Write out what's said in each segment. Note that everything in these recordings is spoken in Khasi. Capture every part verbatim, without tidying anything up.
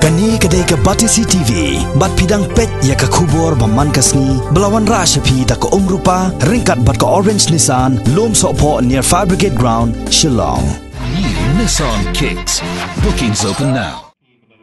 Kane ka dei ka Batesi T V, bad phi dang peit ïa ka khubor ba man ka sngi, ba la wanrah sha phi da ka Umrupa, ryngkat bad ka Orange Nissan, Lumsohphoh near Fire Brigade Ground, Shillong. New Nissan Kicks. Bookings open now.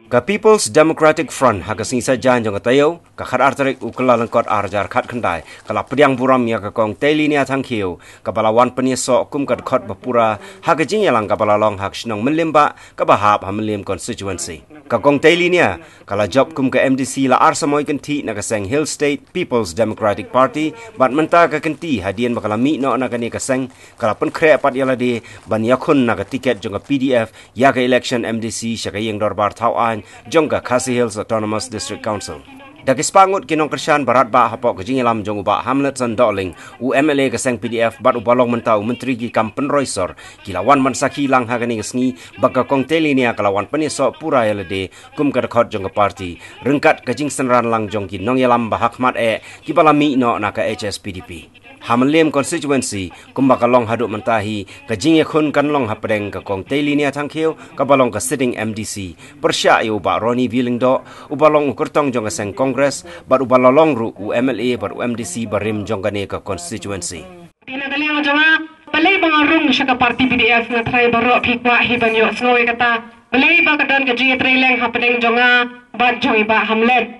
Ka People's Democratic Front ha ka sngi Saitjaiñ jong ka taïew, ka khatar tarik u Kyllalyngkot arhajar khatkhyndai, ka la pdiang burom ïa ka Kong Teilinia Thangkhiew, kaba la wan pynïasoh kum ka dkhot ba pura ha ka jingïalang kaba la long ha ka shnong Mylliem Bah, kaba hap ha Mylliem Constituency. Ka Kong Teilinia ka la jop kum ka M D C la ar samoi kynthih na ka seng Hill State People's Democratic Party, bad mynta ka kynti hadien ba ka la mih noh na kane ka seng, ka la pynkhreh pat ïa lade ban ïakhun na ka tiket jong ka P D F ïa ka election M D C sha ka ïing dorbar thaw aiñ jong ka Khasi Hills Autonomous District Council. Da ki spah ngut ki nongkyrshan ba radbah hapoh ka jingïalam jong u Bah Hamletson Dohling, u M L A ka seng P D F bad uba long mynta u Myntri ki kam pynroi sor, ki la wan ban sakhi lang ha kane ka sngi ba ka Kong Teilinia ka la wan pynïasoh pura ïa lade kum ka dkhot jong ka party, ryngkat ka jingsynran lang jong ki nongïalam ba ha khmat eh kiba la mih noh na ka H S P D P. Ha Mylliem Constituency, kumba ka long haduh mynta hi, ka jingïakhun kan long hapdeng ka Kong Teilinia Thangkhiew, kaba long ka sitting M D C, pyrshah ïa u Bah Ronnie V Lyngdoh, uba long u kyrtong jong ka seng Congress, bad uba la long ruh u M L A bad u M D C barim jong kane ka constituency. Te na ka liang jong nga, balei ba nga rung sha ka party P D F, nga tharai baroh phi kwah hi ban ïohsngew ïa kata. Balei ba ka don ka jingïatreilang hapdeng jong nga bad jong i Bah Hamlet.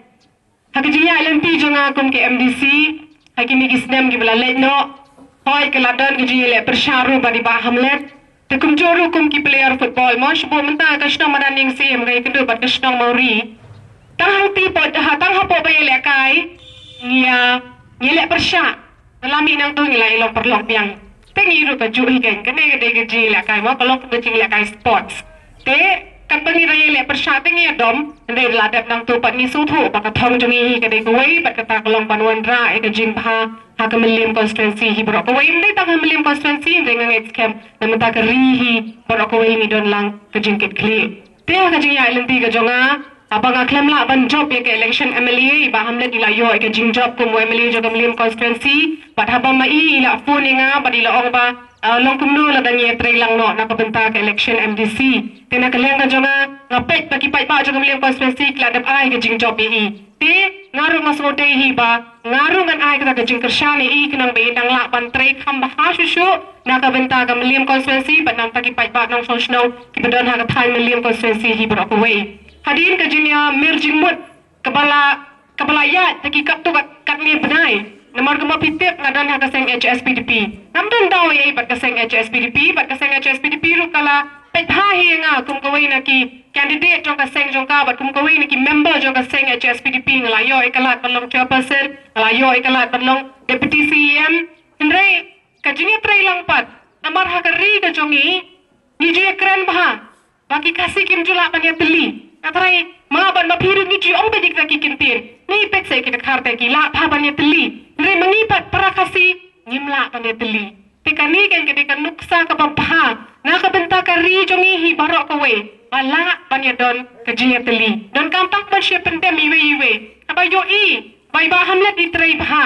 Ha ka jingïaid lynti jong nga kum ka M D C ha kine ki snem kiba la leit noh, hooid ka la don ka jingïaleh pyrshah ruh bad i Bah Hamlet. Te kumjuh ruh kum ki player football, mo, shibun mynta ka shnong Madan Ïing Syiem ka ïakynduh bad ka shnong Mawri. Tang hangtei pat, ha, tang hapoh ba ïalehkai, ngi ïa, ngi ïaleh pyrshah. Nga la mih nangtu ngi la ïa long paralok biang. Te ngi ruh kajuh hi kein, kane ka dei ka jingïalehkai, mo, ka long ka jingïalehkai sports. Te katba ngi la ïaleh pyrshah te ngi ïa dom, hynrei la dep nangtu pat ngi sngewthuh ba ka thong jong ngi hi ka dei kawei, bad kata ka long ban wanrah ïa ka jingbha ha ka Mylliem constituency hi baroh kawei, ym dei tang ha Mylliem constituency, hynrei nga ngeit skhem na mynta ka ri hi baroh kawei ngi don lang ka jingkitkhlieh. Te ha ka jingïaid lynti ka jong nga, haba nga khlem lah ban jop ïa ka election M L A, i Bah Hamlet i la ïoh ïa ka jingjop kum u M L A jong ka Mylliem constituency, bad haba ma i i la phone ïa nga bad i la ong ba, ah, long kumno lada ngi ïatreilang noh na ka bynta ka election M D C. Te na ka liang ka jong nga, nga peit ba ki paidbah jong ka Mylliem constituency ki la dep ai ka jingjop ïa i. Te nga ruh nga sngewdei hi ba nga ruh ngan ai kata ka jingkyrshan ïa i khnang ba i dang lah ban trei kham bha shuh shuh na ka bynta ka Mylliem constituency bad na ka bynta ki paidbah nongshong shnong kiba don ha ka thaiñ Mylliem constituency hi baroh kawei. Hadien ka jingïamir jingmut kaba la, kaba la ïaid da ki katto kat, katne bnai. Namar kumba phi tip nga don ha ka seng H S P D P. Ngam don daw ei ei bad ka seng H S P D P, bad ka seng H S P D P ruh ka la peit bha hi ïa nga kum kawei na ki candidate jong ka seng jong ka bad kum kawei na ki member jong ka seng H S P D P, nga la ïoh ïa ka lad ban long chairperson, nga la ïoh ïa ka lad ban long deputy C E M. Hynrei ka jingïatreilang pat, namar ha ka ri ka jong ngi, ngi ju ïakren bha ba ki Khasi kim ju lah ban ïatylli. Nga tharai ma bad ma phi ruh ngi ju ong bha ïa kita ki kyntien. Ngi peit sa ki dkhar te ki lah bha ban ïatylli, hynrei ma ngi pat para Khasi ngim lah ban ïatylli. Te kane kan ka dei ka nuksa kaba bha na ka bynta ka ri jong ngi hi baroh kawei, ba lah ban ïadon ka jingïatylli. Donkam tang ban shu pyndem iwei iwei. Haba ïohi ba i Bah Hamlet i trei bha,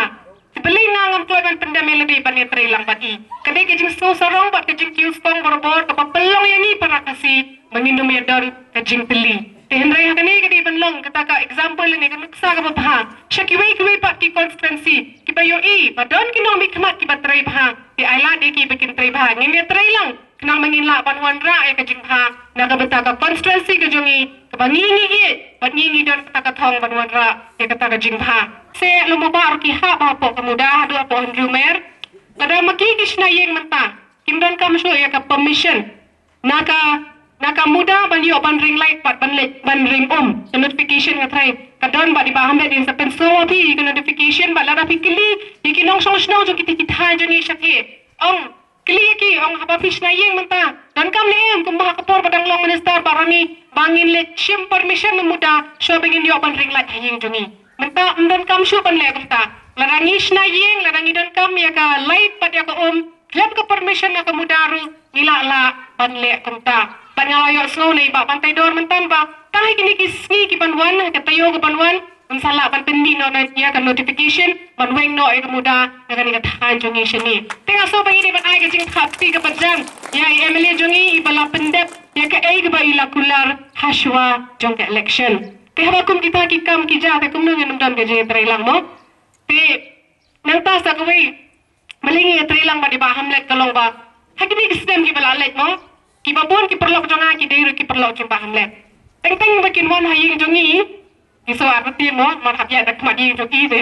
te balei nga ngam kloi ban pyndem ïa lade ban ïatreilang bad i? Ka dei ka jingsngew sarong bad ka jingkiew skong barabor kaba pynlong ïa ngi para Khasi ba ngin ym ïadon ka jingtylli. Te hynrei ha kane ka dei ban long kata ka example ne ka nuksa kaba bha sha kiwei kiwei pat ki constituency kiba ïohi ba don ki nongmihkhmat kiba trei bha. Te ai lad ïa ki ba kin trei bha, ngin ïatreilang khnang ba ngin lah ban wanrah ïa ka jingbha na ka bynta ka constituency ka jong ngi, kaba ngi ngi ïeit bad ngi ngi don kata ka thong ban wanrah ïa kata ka jingbha. Seh lum ba ruh ki hap hapoh ka MUDA haduh hapoh Hynriew Mer. Lada ma ki ki shna ïing mynta kim donkam shuh ïa ka permission na ka, na ka MUDA ban ïoh ban ring light bad ban leit ban ring um. Ka notification nga tharai ka don bad i Bah Hamlet in sa pynsngew ïa phi ka notification, bad lada phi kylli ïa ki nongshong shnong jong kita ki thaiñ jong ngi shathie, ong, kylli ïa ki, ong, haba phi shna ïing mynta, donkam ne em kumba ha ka por ba dang long minister Bah Ronnie ba ngin leit shim permission na MUDA shuwa ba ngin ïoh ban ring light ha ïing jong ngi? Mynta ym donkam shuh ban leh kumta. Lada ngi shna ïing, lada ngi donkam ïa ka light bad ïa ka um, khlem ka permission na ka MUDA ruh ngi lah lah ban leh kumta. Bad nga la ïohsngew na i Bah Banteidor mynta ba tang ha kine ki sngi ki ban wan, ha ka taïew ka ban wan, Ngin sa lah ban pynmih noh na ïa ka notification ban weng noh ïa ka muda na kane ka thaiñ jong ngi shane. Te nga sngew ba ngi dei ban ai ka jingthapi kaba jan ïa i MLA jong ngi iba la pyndep ïa kaei kaba i la kular hashwa jong ka election. Te haba kum kita ki kam ki jia te kumno ngin ym don ka jingïatreilang mo? Te nangta sa kawei, balei ngi ïatreilang bad i Bah Hamlet ka long ba ha kine ki snem kiba la leit mo, kiba bun ki paralok jong nga ki dei ruh ki paralok jong Bah Hamlet. Teng teng ba kin wan ha ïing jong ngi, ki sngew artatien mo, mar hap ïaid da khmat ïing jong i te.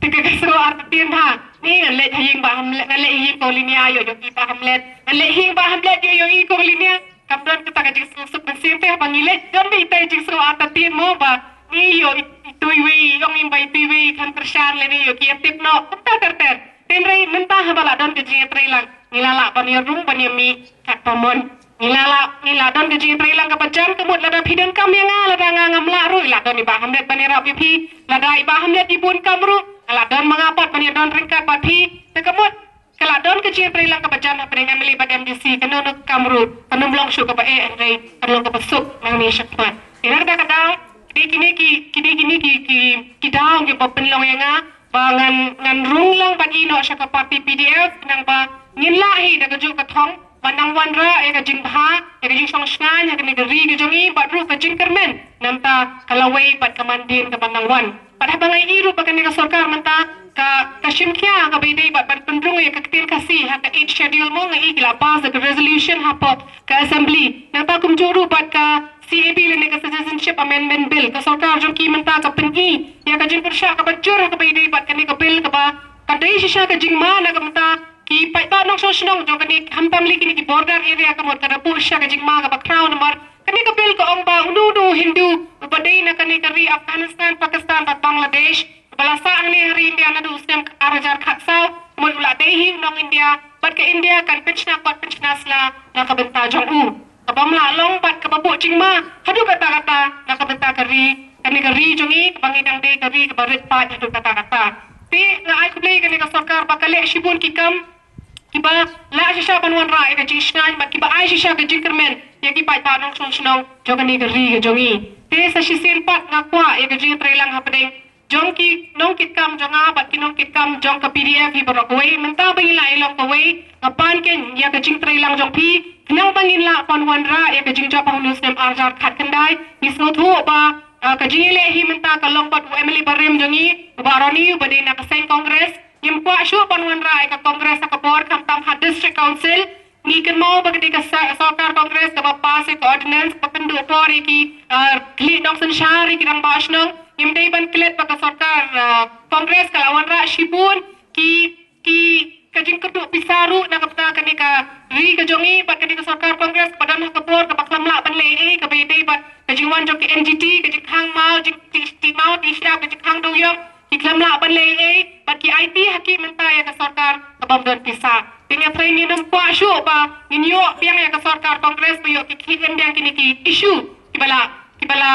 Te ka sngew artatien ba ngi ngan leit ha ïing Bah Hamlet, ngan leit ha ïing Kong Linia ïoh ïoh i Bah Hamlet, ngan leit ha ïing Bah Hamlet ïoh ïoh i Kong Linia. Kam don kata ka jingsuk mynsiem te haba ngi leit don ba ita i jingsuk artatien mo ba ngi ïoh i, itu iwei, i ong im ba itu iwei i kham kyrshan lane ïoh ki ïatip noh kumta ter ter. Hynrei mynta haba la don ka jingïatreilang ngi la lah ban ïarung ban ïamih katba mon. Ngi la lah, ngi la don ka jingïatreilang kaba jan, ka mut lada phi donkam ïa nga, lada nga ngam lah ruh, i la don i Bah Hamlet ban ïarap ïa phi. Lada i Bah Hamlet i bun kam ruh, nga la don ma nga pat ban ïadon ryngkat bad phi. Te ka mut ka la don ka jingïatreilang kaba jan hapdeng MLA bad MDC, kano kano ka kam ruh kan ym long shuh kaba eh, hynrei kan long kaba suk nangne shakhmat. Te na kata ka daw, ki dei kine ki, ki dei kine ki, ki, ki daw kiba pynlong ïa nga ba ngan, ngan rung lang bad ïehnoh sha ka party PDF, khnang ba ngin lah hi da kajuh ka thong ban nang wanrah ïa ka jingbha, ïa ka jingshongshngaiñ ha kane ka ri ka jong ngi bad ruh ka jingkyrmen na ka bynta ka lawei bad ka mandien kaban nang wan. Bad haba nga ïohi ruh ba kane ka sorkar mynta ka, ka shim khia kaba ïadei bad ban pynrung ïa ka ktien Khasi ha ka Eighth Schedule mo, nga ïohi ki la pass da ka resolution hapoh ka Assembly. Nangta kumjuh ruh bad ka CAB lane ka Citizenship Amendment Bill, ka sorkar jong ki mynta ka pyni ïa ka jingpyrshah kaba jur ha kaba ïadei bad kane ka bill kaba ka dei shisha ka jingma na ka bynta ki paidbah nongshong shnong jong kane, khamtam lei kine ki border area, ka mut ka da buh shisha ka jingma kaba khraw namar kane ka bill ka ong ba uno uno u Hindu uba dei na kane ka ri Afghanistan, Pakistan bad Bangladesh, ba la sah hangne ha ri India naduh u snem ar hajar khatsaw, mut u la dei hi u nong India, bad ka India kan pynshna kot pynshna sla na ka bynta jong u. Kaba ym lah long bad kaba buh jingma haduh katta katta na ka bynta ka ri, kane ka ri jong ngi kaba ngi dang dei ka ri kaba rit paid haduh katta katta. Te nga ai khublei kane ka sorkar ba ka leh shibun ki kam kiba lah shisha ban wanrah ïa ka jingshngaiñ bad kiba ai shisha ka jingkyrmen ïa ki paidbah nongshong shnong jong kane ka ri ka jong ngi. Te sa shisien pat nga kwah ïa ka jingtreilang hapdeng jong ki nongkitkam jong nga bad ki nongkitkam jong ka PDF hi baroh kawei. Mynta ba ngi la ïalong kawei, nga pan keiñ ïa ka jingtreilang jong phi khnang ba ngin lah ban wanrah ïa ka jingjop ha une u snem ar hajar khatkhyndai. Ngi sngewthuh ba, ah, ka jingïaleh hi mynta ka long bad u MLA barim jong ngi, u Bah Ronnie, uba dei na ka seng Congress. Ngim kwah shuh ban wanrah ïa ka Congress ha ka bor, khamtam ha District Council. Ngi kynmaw ba ka dei ka sa-, sorkar Congress kaba pass ïa ka ordinance ba kynduh por ïa ki, ah, khlieh nongsynshar ïa ki rangbah shnong. Ngim dei ban klet ba ka sorkar, ah, Congress ka la wanrah shibun ki, ki, ka jingkyrduh pisa ruh na ka bynta kane ka ri ka jong ngi bad kane ka sorkar Congress ba don ha ka bor kaba khlem lah ban leh ei ei, kaba ïadei bad ka jingwan jong ka NGT, ka jingkhang maw, jing, jing, jingmaw, jingshyiap, ka jingkhang dewïong, ki khlem lah ban leh ei ei bad ki aiti ha ki mynta ïa ka sorkar kaba ym don pisa. Te nga trai ngin ym kwah shuh ba ngin ïoh biang ïa ka sorkar Congress ba ïoh ki khih biang kine ki issue kiba la, kiba la,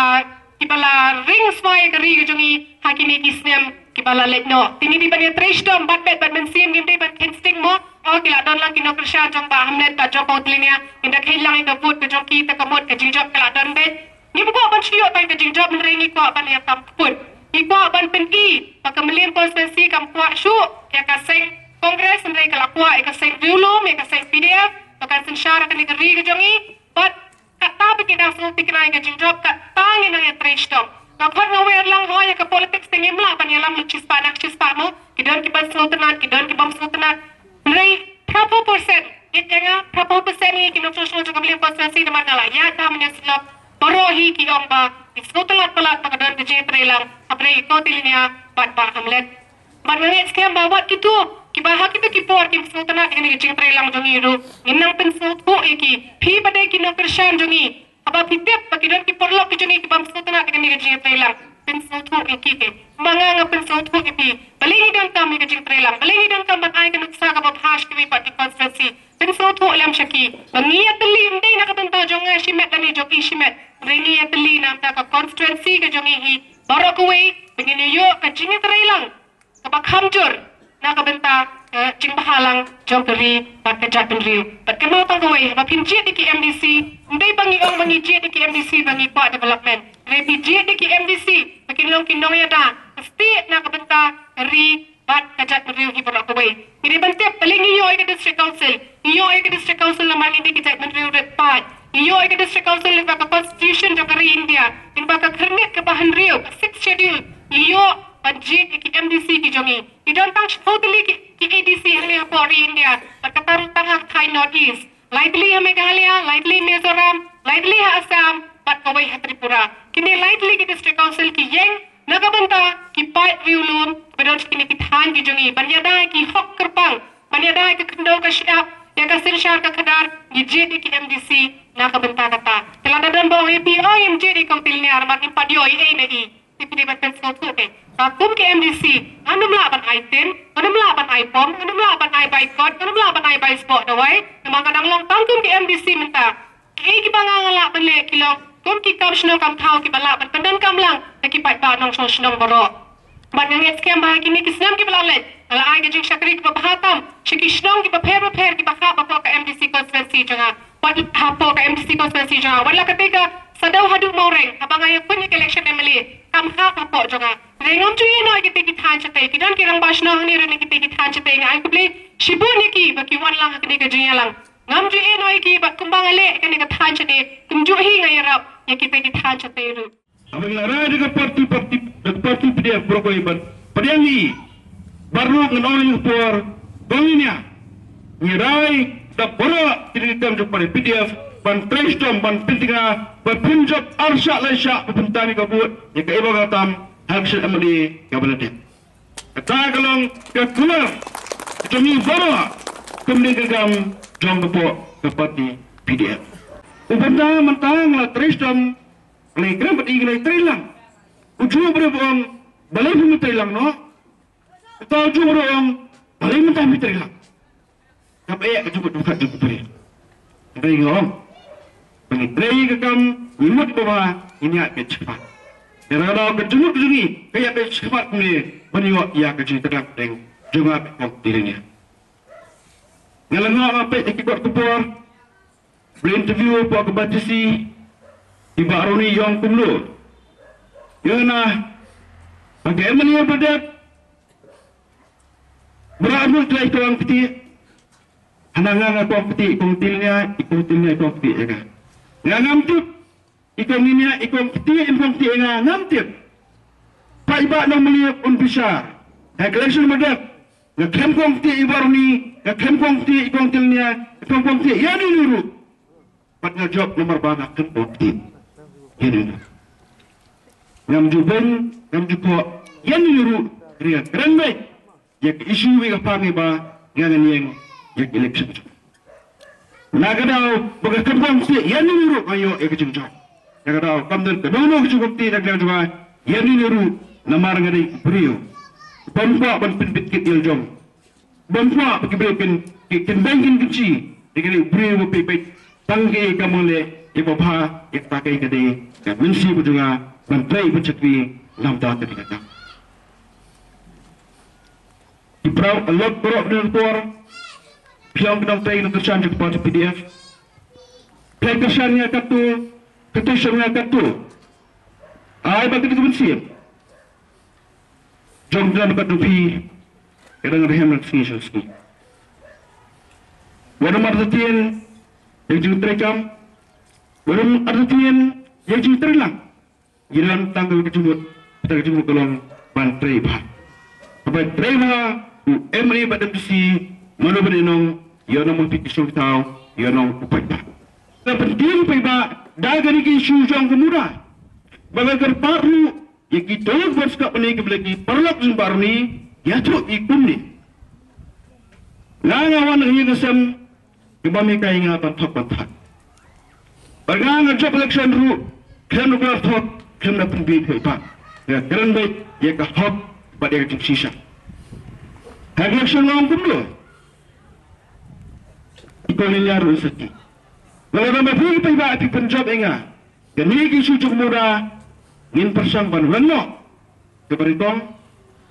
kiba la ring smai ïa ka ri ka jong ngi ha kine ki snem kiba la leit noh. Te ngi dei ban ïatrei shitom bad met bad mynsiem, ngim dei ban kheiñ sting mo. O, ki la don lang ki nongkyrshan jong Bah Hamlet bad jong Kong Tilinia, ngin da kheiñ lang ïa ka vote ka jong ki, te ka mut ka jingjop ka la don beit. Ngim kwah ban shu ïoh tang ka jingjop, hynrei ngi kwah ban ïa kam kput. Ngi kwah ban pyni ba ka Mylliem constituency kam kwah shuh ïa ka seng Congress, hynrei ka la kwah ïa ka seng Riewlum, ïa ka seng PDF ba kan synshar ha kane ka ri ka jong ngi. Bad kata ba ki dang sngewtynnat ïa ka jingjop, kata ngi nang ïatrei shitom. Nga khot nga wer lang, hooid, ïa ka politics te ngim lah ban ïalam lut shispah na shispah mo. Ki don ki ban sngewtynnat, ki don ki bym sngewtynnat. Hynrei phraphew percent, ïa nga, phraphew percent ngi ki nongshong shnong jong ka Mylliem constituency, namar nga la ïaid ha mynne syllok, baroh hi ki ong ba ki sngewtynnat palat ba ka don ka jingïatreilang hapdeng i Kong Tilinia bad Bah Hamlet. Bad nga ngeit skhem ba wat kito kiba ha kito ki por kim sngewtynnat ïa kane ka jingïatreilang jong ngi ruh, ngin nang pynsngewthuh ïa ki. Phi ba dei ki nongkyrshan jong ngi, haba phi tip ba ki don ki paralok ki jong ngi ki bym sngewtynnat ïa kane ka jingïatreilang, pynsngewthuh ïa ki. Te ma nga, nga pynsngewthuh ïa phi. Balei ngi donkam ïa ka jingïatreilang? Balei ngi donkam ban ai ka nuksa kaba bha sha kiwei pat ki constituency? Pynsngewthuh lem sha ki ba ngi ïatylli, ym dei na ka bynta jong nga shimet lane jong i shimet, hynrei ngi ïatylli na ka bynta ka constituency ka jong ngi hi baroh kawei, ba ngin ïoh ka jingïatreilang kaba kham jur na ka bynta ka jingbhalang jong ka ri bad ka jaitbynriew. Bad kynmaw tang kawei, haba phin jied ïa ki MDC, ym dei ba ngi ong ba ngi jied ïa ki MDC ba ngi kwah development. Hynrei phi jied ïa ki M D C ba kin long ki nongïada ka state na ka bynta ka ri bad ka jaitbynriew hi baroh kawei. Ngi dei ban tip, balei ngi ïoh ïa ka District Council? Ngi ïoh ïa ka District Council namar ngi dei ki jaitbynriew rit paid. Ngi ïoh ïa ka District Council lyngba ka Constitution jong ka ri India, lyngba ka khyrnit kaba hynriew, ka Sixth Schedule. Ngi ïoh ban jied ïa ki M D C ki jong ngi. Ngi don tang shiphew tylli ki, ki A D C hangne hapoh ri India, bad kata ruh tang ha ka thaiñ North East. Lai tylli ha Meghalaya, lai tylli Mizoram, lai tylli ha Assam, bad kawei ha Tripura. Kine lai tylli ki District Council ki ïeng na ka bynta ki paid riewlum ba don sha kine ki thaiñ ki jong ngi, ban ïada ïa ki hok kyrpang, ban ïada ïa ka khyndew ka shyiap, ïa ka synshar ka khadar, ngi jied ïa ki M D C na ka bynta kata. Te lada don ba ong ïa phi, ong ngim jied ïa i Kong Tilniar namar ngim pat ïoh ei ei na i. Te phi dei ban pynsngewthuh te. Ba kum ki M D C, ngan ym lah ban ai tin, ngan ym lah ban ai bom, ngan ym lah ban ai bai kot, ngan ym lah ban ai bai sboh dawai. Namar ka dang long tang kum ki M D C mynta. Kiei kiba nga nga lah ban leh ki long kum ki kam shnong kam thaw kiba lah ban pyndonkam lang ïa ki paidbah nongshong shnong baroh. Bad nga ngeit skhem ba ha kine ki snem kiba la leit, nga la ai ka jingshakri kaba bha tam sha ki shnong kiba pher bapher kiba hap hapoh ka M D C constituency jong nga. Wat hapoh ka M D C constituency jong nga. Wat la katei ka Saddew haduh Mawreng, haba nga ïakhun ïa ka election M L A, kam hap hapoh jong nga. Hynrei ngam ju ïeh noh ïa kitei ki thaiñ shatei, ki don ki rangbah shnong hangne ruh na kitei ki thaiñ shatei, nga ai khublei shibun ïa ki ba ki wan lang ha kane ka jingïalang. Ngam ju ïeh noh ïa ki, bad kumba nga leh ïa kane ka thaiñ shatei, kumjuh hi nga ïarap ïa kitei ki thaiñ shatei ruh. Haba ngi la rai da ka parti, parti, da ka parti P D F baroh kawei ban pdiang ïa i. Bad ruh ngan ong ïa ka por ba ngi nia, ngi rai da baroh ki riewstad jong ka parti P D F ban trei shitom ban pyntnga, ban pynjop ar shah lai shah ban pyntan ïa ka vote ïa ka Eva Kongsan ha ka election M L A kaba la dep. Kata ka long ka kular jong ngi baroh kum ka gam jong ka pok ka parti P D F. U bynta mynta nga la trei shitom, nga la kren bad i, nga la trei lang. U ju briew u ong, balei phim trei lang noh? Uta u ju briew u ong, balei mynta phim trei lang? Kaba eh ka jingmut jingpyrkhat jong u briew. Hynrei nga ong, ba ngi trei ka kam, ngi mut ba ba ngi ïa beit shakhmat. Te lada ka jingmut jong ngi ka ïa beit shakhmat kumne, ban ïoh ïa ka jingtyrkhong pdeng jong nga bad kong Tilniar. Nga la ïoh nga peit ïa ki kot khubor, ba la interview hapoh ka B T C, i Bah Ronnie i ong kumno. Ïoh na, ba ka M L A ba dep, ba la mut tlai kong kti. Hana nga nga kong kti, kong Tilniar, i kong Tilniar kong kti ïa nga. Nga ngam tip, i kong Tilniar, i kong kti, i kong kti ïa nga, ngam tip. Paidbah nong Mylliem un bishar. Ha ka election ba dep, nga khlem kong kti ïa i Bah Ronnie, nga khlem kong kti ïa i kong Tilniar, nga khlem kong kti ïa ine ine ruh. Bad nga jop namar ba nga khlem kong kti ïa ine ine ruh. Ngam ju beiñ, ngam ju khoh ïa ine ine ruh, hynrei nga kren beit ïa ka issue, ïa ka pang, ïa ba nga ngan ïeng ïa ka election. Na ka daw ba nga khlem kong kti ïa ine ine ruh nga ïoh ïa ka jingjop. Na ka daw kam don kano kano ka jingkong kti na ka liang jong nga ïa ine ine ruh, namar nga dei u briew u bym kwah ban pynbit kit ïa la jong. Bym kwah ba ki briew kin, kin, kin beiñ kin kynshi. Nga dei u briew ba peit peit tang ïa ka kam, nga leh ïa kaba bha, ïa kata ka dei ka mynsiem ka jong nga ban trei ban shakri na ka bynta ka ri ka kam. Ki para lok baroh, ki nongpor, phi ong ki nongtrei nongkyrshan jong ka party P D F. Phi kyrshan ïa nga katto, katto shen ïa nga katto. Ai ba katto ka mynsiem jong ka, katto phi, ka dang rhem na ka sngi sha ka sngi. Wat nym artatien ïa ka jingtrei kam, wat nym artatien ïa ka jingtrei lang. Ngi don tang ka jingmut, tang ka jingmut ka long ban trei bha. Haba trei bha, u M L A bad M D C, mano ban ïa nong, ïa nong ban pynpeit ki shnong ki thaw, ïa nong u paidbah. Ka pyntieng paidbah da kane ka issue jong ka MUDA. Ba ka kyrpad ruh ïa kito kiba skhem ïa kane, kiba leh ki paralok jong Bah Ronnie, ïathuh ïa ki kumne. Nga nga wan ha ka ïing ka sem, kiba mih ka ïa nga ban thok ban thak. Bad nga nga jop election ruh khlem da kular thok, khlem da pynbieit paidbah. Nga kren beit ïa ka hok bad ïa ka jingshisha. Ha ka election nga ong kumno? I kong Tilniar ruh shisha. Nga la ong ba phi paidbah phi pynjop ïa nga, kane ka issue jong ka MUDA ngin pyrshang ban wan noh. Kaba nyngkong,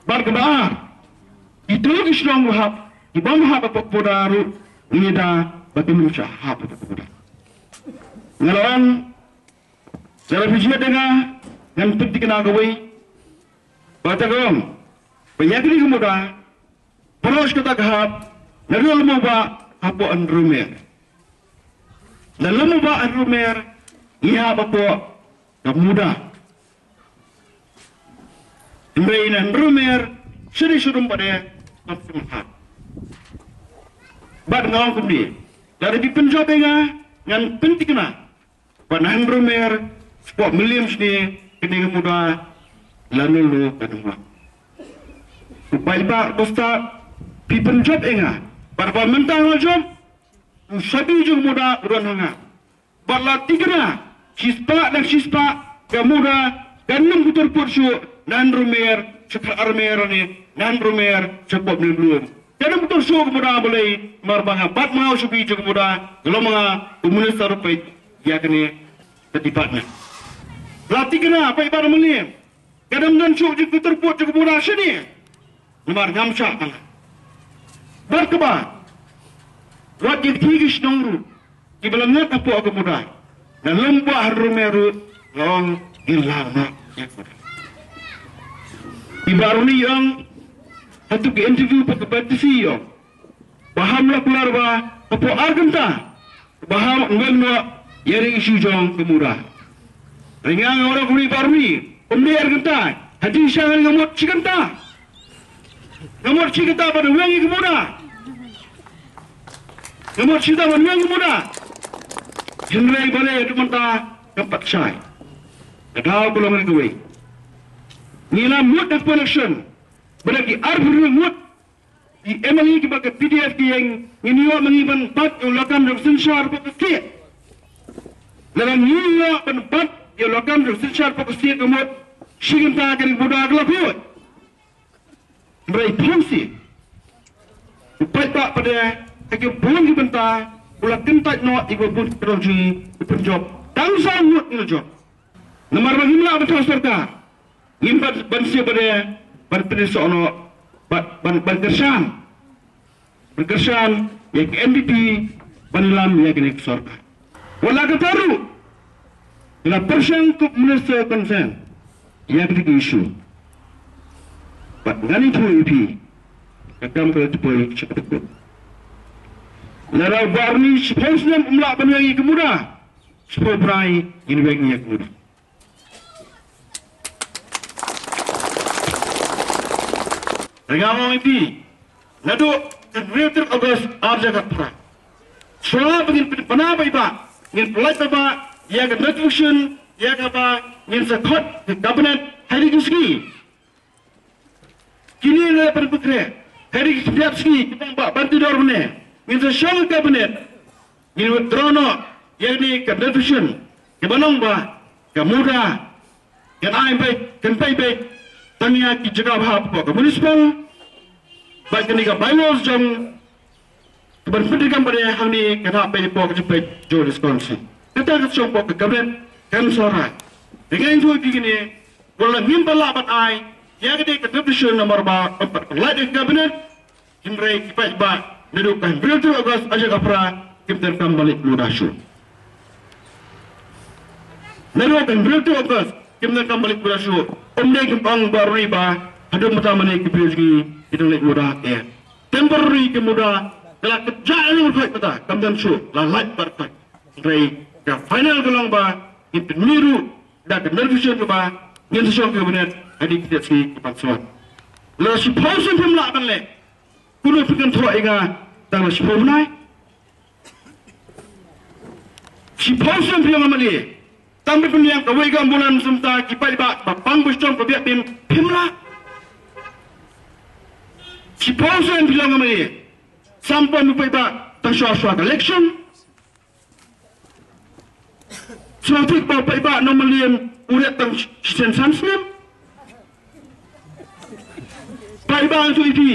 bad kaba ar, kito ki shnong ba hap, ki bym hap hapoh ka MUDA ruh, ngin ïada ba kin ym shah hap hapoh ka MUDA. Nga la ong, lada phi jied ïa nga, ngan pynthikna kawei. Ba kata ka long ba ïa kane ka muda, baroh shi katta ka hap, naduh lymmo ba hapoh hynriew mer, na lymmo ba hynriew mer ngi hap hapoh ka muda. Hynrei na hynriew mer shane sha rum pat de kam sngewthuh. Bad nga ong kumne, lada phi pynjop ïa nga, ngan pynthikna ba na hynriew mer, spah, mylliem shane, kane ka muda la nullu ka dong. U paidbah, ko stad, phi pynjop ïa nga, bad ba mynta nga la jop, u shabi jong ka muda u don ha nga. Bad la thikna shispah na shispah, ka muda kan ym kut kyrpad shuh na hynriew mer sha khatar mer ne na hynriew mer sha pop ne blum. Kan ym kut shuh ka muda, balei? Namar ba nga bad ma nga u shabi jong ka muda, ka long ma nga u minister u peit ïa kane ka department. La thikna paidbah mylliem, kan ym don shuh jingkut kyrpad jong ka muda shane. Namar ngam shah tang. Bad kaba, wat ïa kti ki shnong ruh kiba la ngat hapoh ka muda, na lymmo ba hynriew mer ruh, nga ong ngin lah noh ïa ka muda. I Bah Runi i ong hato ka interview ba ka Bah Tisi i ong ba ham la kular ba hapoh ar kynta ba ham weng noh ïa ka issue jong ka muda. Hynrei nga nga ong kumne, Bah Runi, ym dei ar kynta, hadien sha nga mut shi kynta. Nga mut shi kynta ban weng ïa ka muda. Nga mut shi kynta ban weng ïa ka muda. Hynrei balei haduh mynta kam pat shai? Ka daw ka long kawei. Ngi la mut ha ka election ba da ki arphew ngut i M L A kiba ka P D F ki ïeng, ngin ïoh ma ngi ban bat ïa u lakam jong synshar hapoh ka state. Lada ngin ïoh ban bat ïa u lakam jong synshar hapoh ka state, ka mut shi kynta kane ka muda ka la khuid. Hynrei phewse u paidbah pat de ha ki bun ki bynta u la kyntait noh ïa kiba bun ki kynhun jong ngi, u pynjop tang saw ngut ngi la jop. Namar ba ngim lah ban thoh sorkar, ngim pat ban shu, ba dei ban pynïasoh noh, ban, ban, ban kyrshan, ban kyrshan ïa ka N P P ban lam ïa kane ka sorkar. Wat la katta ruh, la pyrshang kum u minister concern ïa kane ka issue. Bad ngan ïathuh ïa phi, ka kam ka la poi sha kata ka. Lada u Bah Runi shiphew snem um lah ban weng ïa ka muda, shiphew bnai ngin weng ïa ka muda. Nga ong ïa phi, naduh ka hynriew tarik August ar hajar khatphra, shuwa ba ngin pynpaw paidbah, ngin pyllait paidbah ïa ka notification ïa kaba ngin sa khot ka cabinet ha kine ki sngi. Kine leh pynpykhreh ha kine ki khyndiat sngi, kaba Bah Banteidor mynne, ngin sa shong ka cabinet, ngin withdraw noh ïa kane ka notification kaba long ba ka muda kan ai beit, kan peit beit tang ïa ki jaka ba hap hapoh ka municipal, bad kane ka bylaws jong kaban pyntreikam pat de hangne kan hap beit hapoh ka jingpeit jong ka constituency. Kata ka shong hapoh ka cabinet kan sa rai. Te nga ïathuh ïa phi kane, wat la ngim pat lah ban ai ïa kane ka notification namar ba ym pat pyllait ïa ka cabinet, hynrei ki paidbah naduh ka hynriew tarik August ar hajar khatphra kim donkam ban leit muda shuh. Naduh ka hynriew tarik August kim donkam ban leit muda shuh. Ym dei kum ong Bah Runi ba haduh mynta ma ngi ki briew jong ngi ki dang leit muda eh. Temporary ka muda ka la kjat ïa ngi ruh, kata kam don shuh, la lait bad ka. Hynrei ka final ka long ba ngin pynmih ruh da ka notification kaba ngin sa shong ka cabinet ha kine ki sngi kiban sa wan. Lada shiphew snem phim lah ban leh, kumno phi kynthoh ïa nga tang la shiphew bnai? Shiphew snem phi long M L A, tang phi pynïeng kawei ka ambulance, mynta ki paidbah ba pang ba shitom ka biang, phim lah. Shiphew snem phi long M L A, sam pom u paidbah tang shuwa shuwa ka election. Sngewthuh ba u paidbah nongmylliam u rit tang shisien san snem. Paidbah, nga ïathuh ïa phi,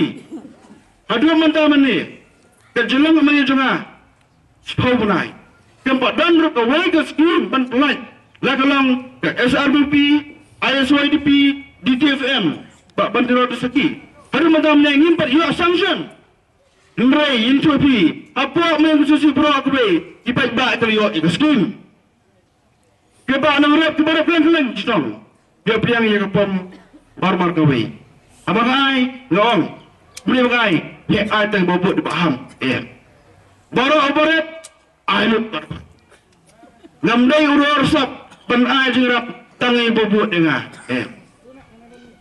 haduh mynta mynne ka jinglong M L A jong nga shiphew bnai, kam pat don ruh kawei ka skim ban pyllait, la ka long ka S R B P, I S Y D P, D T F M, Bah Banteidor da sakhi. Haduh mynta mynne ngim pat ïoh sanction. Hynrei ïathuh ïa phi, hapoh Mylliem Constituency baroh kawei ki paidbah ki la ïoh ïa ka skim. Ki bah nongrep kiba rep kylleng kylleng ki shnong. Pdiang ïa ka pom mar mar kawei. Haba nga ai nga ong, mane ba nga ai, heh ai tang ba bud ba ham. Eh. Baroh baret ai lut. Ngam dei u ror sap ban ai jingïarap tang ïa ba bud ïa nga. Eh.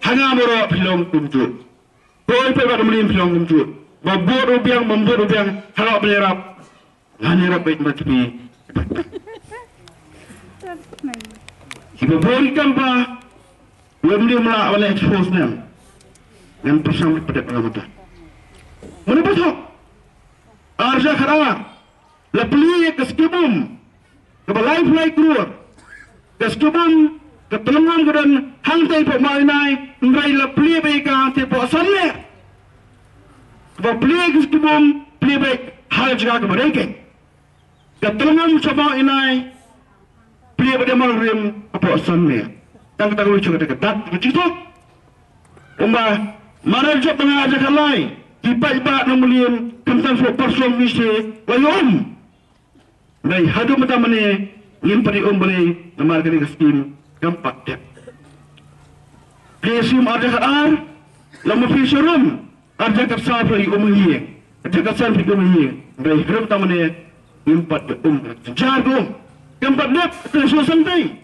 Ha nga baroh phi long kumjuh. Ko ai phi bad mlien phi long kumjuh. Ba bud u biang, ba bud u biang, ha nga ban ïarap. Ngan ïarap beit ma tbi. Kiba bun kam ba lem lem la wala expose nem. Ngan pyrshang pdep la mata. Mane ba thok. Arja khara. La plie ka skibum. Kaba lai plie krur. Ka skibum ka tlongum ka don hangtai po mai nai, nrai la plie ba ka hangtai po san ne. Kaba plie ka skibum, plie ba hal jaka kaba dei ke. Ka tlongum chaba inai, plie ba de mal rim, apo san ne. Tang tang lu chuka ka dak ka chitok. Umba, mara jop nga aja kalai, ki pai ba na mulim, kemtan so parsong misi, wa yom. Dai hadu mata mane, ngim pari um bale, namar kani ka skim, kam pat dep. Ke sim arja khat ar, lama fi sharum, arja khat sa fi um hi, arja khat sa fi um hi, dai hadu mata mane, ngim pat dep um, jar ko, kam pat dep, ke so santai.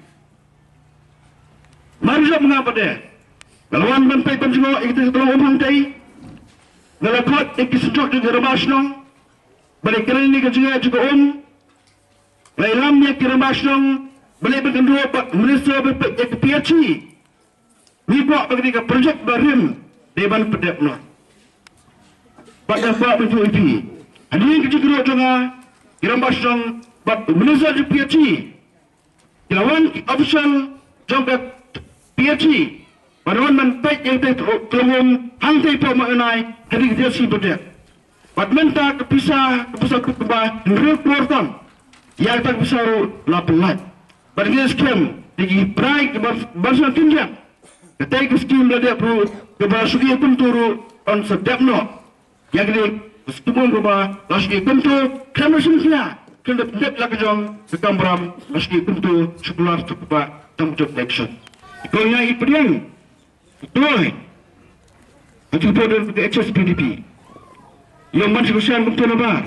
Mar jop nga pat de. Nga la wan ban peit ban jngoh ïa kita ki tlong um hangtai. Nga la khot ïa ki synjuk jong ki rangbah shnong. Ba leh kren ïa ka jingeh jong ka um. Nga la ïalam ïa ki rangbah shnong. Ba leh ban kynduh bad minister ba peit ïa ka P H E. Ngi kwah ba kane ka project ba rim dei ban pyndep noh. Bad nga kwah ban ïathuh ïa phi. Hangne ka jingkyrduh jong nga, ki rangbah shnong bad u minister jong P H E. Ki la wan ki official jong ka P H E. Ba wan ban peit ïa ka tlong um hangtai po ma unai ha ka D C budget. Bad mynta ka pisa, ka pisa kut kaba hynriew klur tam. Ïa kata ka pisa ruh la pynlait. Bad ngi skhem ïa ki prai kiba ban sa kynjang. Kata ka skim la dep ruh kaba shu ïa kumtu ruh yn sa dep noh. Ïa kane, skum kaba, la shu kumto, khlem da shim khia, khlem da pynlait la ka jong, ka kamram, la shu kumto, shu kular tu kaba, tam jop election. Ko ïa i pdiang, kloi, atu po don ka H S P D P. Ïa man shu shan kumto na bar.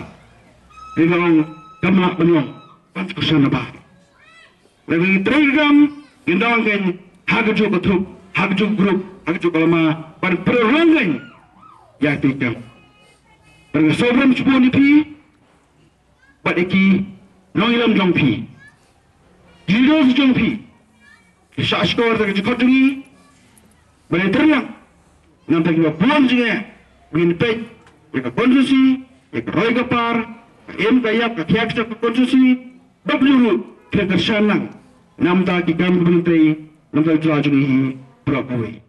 Ri nga ong, kam lah ban ong, man shu shan na bar. Lada ngi trei kam, ngi dang kan, ha ka juk ka thup, ha ka juk group, ha ka juk ka lama, ban pynrong kan. Ïa ti kam. Ban nga sobram chupo ni phi, bad ïa ki nongïalam jong phi. Leaders jong phi. Ki shah shkor da ka jingkhot jong ngi, Bad ïa tyrliang, namta kiba bun jingeh, ngin peit ïa ka constituency, ïa ka roi ka par, ka im ka ïap, ka thiah ka shop ka constituency, bad ruh, ki la kyrshan lang, namta ki kam kiba ngi trei, namta ki jylla jong ngi hi, baroh kawei.